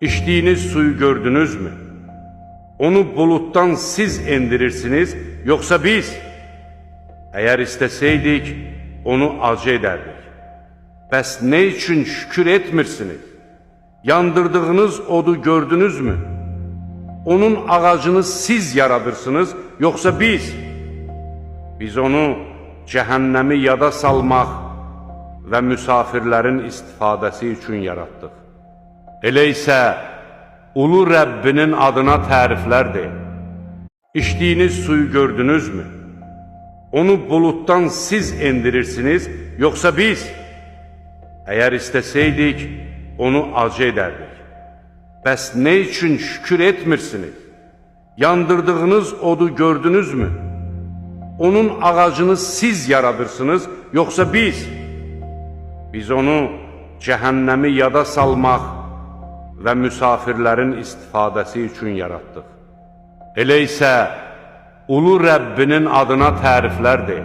İçdiyiniz suyu gördünüzmü? Onu bulutdan siz endirirsiniz, yoxsa biz? Əgər istəsəydik, onu acı edərdik. Bəs nə üçün şükür etmirsiniz? Yandırdığınız odu gördünüzmü? Onun ağacını siz yaradırsınız, yoxsa biz? Biz onu cəhənnəmi yada salmaq və müsafirlərin istifadəsi üçün yaratdıq. Elə isə Ulu Rəbbinin adına təriflər de. İçdiyiniz suyu gördünüzmü? Onu bulutdan siz endirirsiniz, yoxsa biz? Əgər istəsəydik, onu acı edərdik. Bəs nə üçün şükür etmirsiniz? Yandırdığınız odu gördünüzmü? Onun ağacını siz yaradırsınız, yoxsa biz? Biz onu cəhənnəmi yada salmaq və müsafirlərin istifadəsi üçün yaratdıq. Elə isə Ulu Rəbbinin adına təriflər de.